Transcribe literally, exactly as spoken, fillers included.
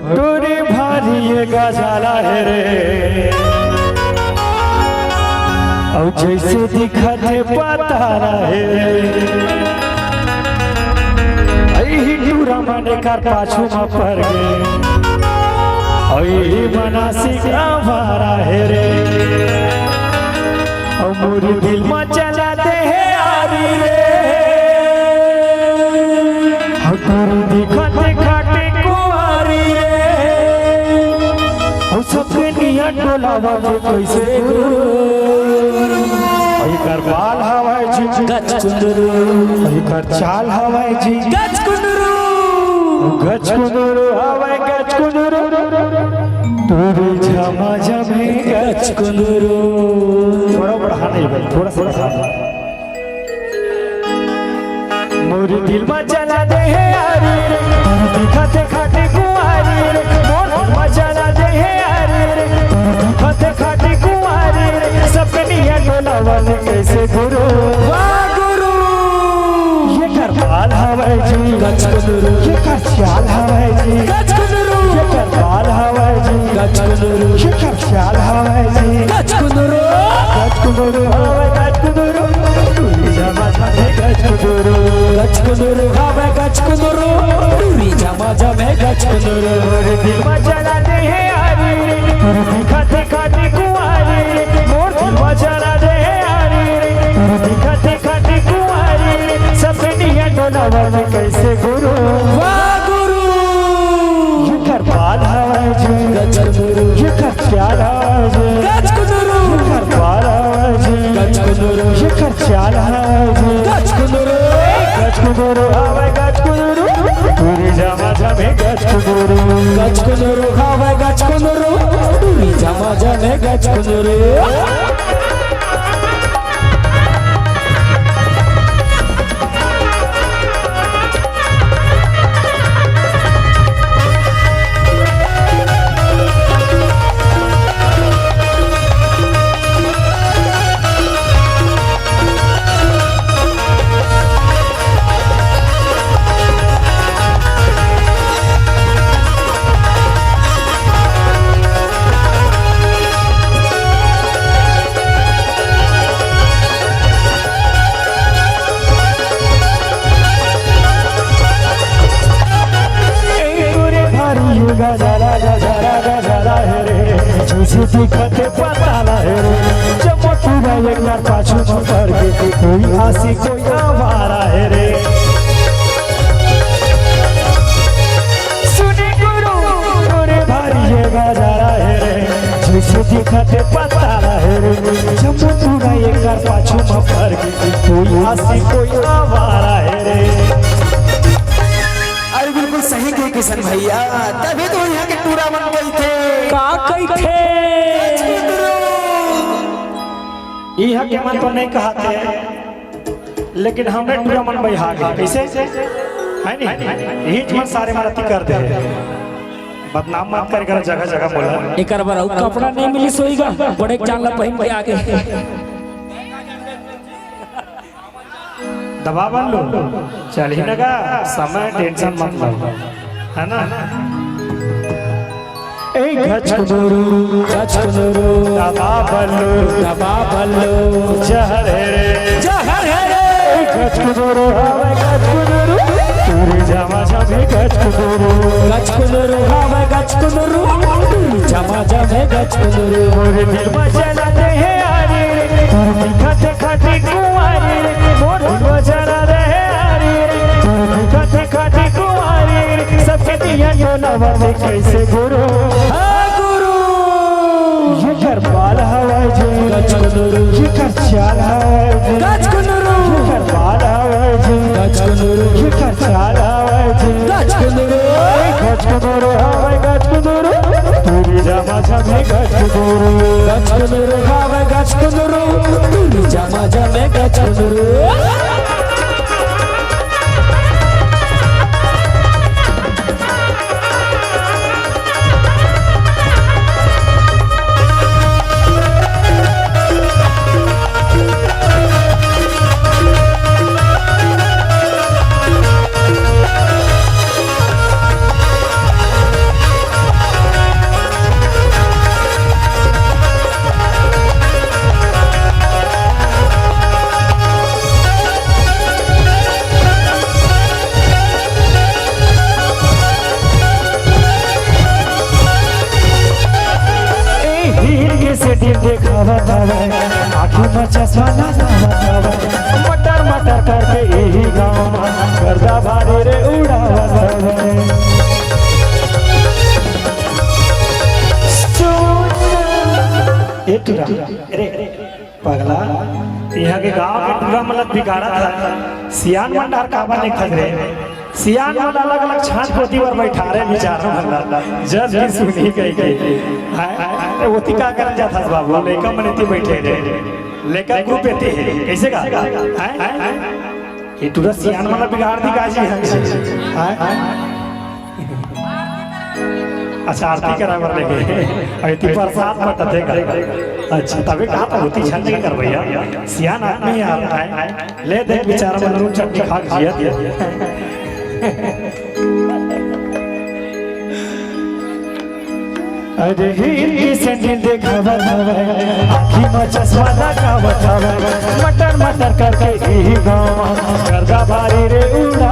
टूरी भारी ये गजाला हे रे, अउ जइसे दिखत हे पताला हे रे। अइही टूरा मन एकर पाछू म पर गे, अइही मनासी का भारा हे रे। अउ मोर दिल म चला दे हे आरी रे, अउ टूरी दिखत हे खाटी कुंवारी रे। अउ सबके नियत डोलावत हे कइसे गुरु। अउ एकर बाल हवय जी गचकुंदरू, अउ एकर चाल हवय जी गचकुंदरू, गचकुंदरू हवय गचकुंदरू। टूरी झमाझम हे गचकुंदरू। थोड़ा बढ़ा नहीं भाई, थोड़ा सा बढ़ा। मोर दिल म चला दे हे आरी रे, टूरी दिखत हे खाटी कुंवारी रे। मोर दिल म चला दे हे आरी रे, टूरी दिखत हे खाटी कुंवारी रे। सबके नियत डोलावत हे कइसे गुरु। वाह गुरु। एकर बाल हवय जी गचकुंदरू, एकर चाल हवय जी गचकुंदरू, एकर बाल हवय जी गचकुंदरू, एकर चाल हवय जी गचकुंदरू, गचकुंदरू हवय गचकुंदरू। टूरी झमाझम हे गचकुंदरू, गचकुंदरू हवय गचकुंदरू। टूरी झमाझम हे गचकुंदरू। मोर दिल म चला दे हे आरी रे, टूरी दिखत हे खाटी कुंवारी रे। मोर दिल म चला दे हे आरी रे, टूरी दिखत हे खाटी कुंवारी रे। सबके नियत डोलावत हे कइसे गुरु। वाह गुरु। एकर बाल हवय जी गचकुंदरू, एकर चाल हवय जी गचकुंदरू, एकर बाल हवय जी गचकुंदरू, एकर चाल हवय जी गचकुंदरू, गचकुंदरू हवय गचकुंदरू। टूरी झमाझम हे गचकुंदरू, गचकुंदरू हवय गचकुंदरू। टूरी झमाझम हे गचकुंदरू। ए टूरी भारी ये गजाला, गजाला, गजाला हे रे, जइसे दिखत हे पताला हे रे। चमक टूरा एकर पाछू म पर गे, कोई आशिक कोई आवारा हे रे। सुनी गुरु, टूरी भारी ये गजाला हे रे, जइसे दिखत हे पताला हे रे। चमक टूरा एकर पाछू म पर गे, कोई आशिक कोई आवारा हे रे। अरे बिल्कुल सही कहे किशन भैया, तभी तो इहाँ के टूरा मन कहिथे। का कहिथे? इहाँ के मन तो नहीं कहत हे, लेकिन हमरे टूरा मन बइहा गे। कइसे? हे नहीं? इही मन सारे मन अति कर दे। बदनाम मत कर, कर जगह जगह बोला। एकर बर अउ कपड़ा नहीं मिलिस होही गा, बड़े जान ला पहिन के आगे। दबा बल्लू, चलही न गा, समय tension मत लो, हे ना? ए गचकुंदरू, गचकुंदरू, दबा बल्लू, दबा बल्लू, जहर हे रे, जहर हे रे। ए गचकुंदरू, हवय गचकुंदरू, टूरी झमाझम हे गचकुंदरू। गचकुंदरू, हवय गचकुंदरू, टूरी झमाझम हे गचकुंदरू। मोर दिल म चला दे हे आरी रे, टूरी दिखत हे खाटी कुंवारी रे। मोर दिल म चला दे हे आरी रे, टूरी दिखत हे खाटी कुंवारी रे। सबके नियत डोलावत हे कइसे गुरु। हाँ गुरु। एकर बाल हवय जी गचकुंदरू, एकर चाल हवय जी गचकुंदरू, एकर बाल हवय जी गचकुंदरू, एकर चाल हवय जी गचकुंदरू। ए गचकुंदरू हवय गचकुंदरू, टूरी झमाझम हे गचकुंदरू। गचकुंदरू हवय गचकुंदरू, टूरी झमाझम हे गचकुंदरू। हवय, आँखी म चश्मा लगावत हवय, मटर मटर करके इही गाँव म गर्दा भारी रे उड़ावत हवय। ए टुरा, अरे पगला, इहाँ के गाँव के टुरा मन ल बिगाड़त हस, सियान मन डहर काबर नइ खगरे? सियान मन अलग-अलग छांट कोती बर बइठारे बिचारा मन ला, जस की सुनी कहिके। हैं? अरे ओती का करन जाथस बाबू, लइका मन एती बइठे हे, लइका ग्रुप एती हे, कइसे का? हैं? हैं? ये टुरा सियान मन ला बिगाड़ दिही का जी? हैं? हैं? अच्छा, आरती कराए बर लेगे। अउ एती प्रसाद बंटत हे का? अच्छा, तभे कहा था, ओती झन नइ कर भइया, सियान आदमी हे आप, हैं? ले दे बिचारा मन नून चटनी खा के जियत हे। अरे हिंदी सैंडल देखावत हवय, आँखी म चश्मा लगावत हवय, मटर मटर करके इही गाँव म गर्दा भारी रे उड़ा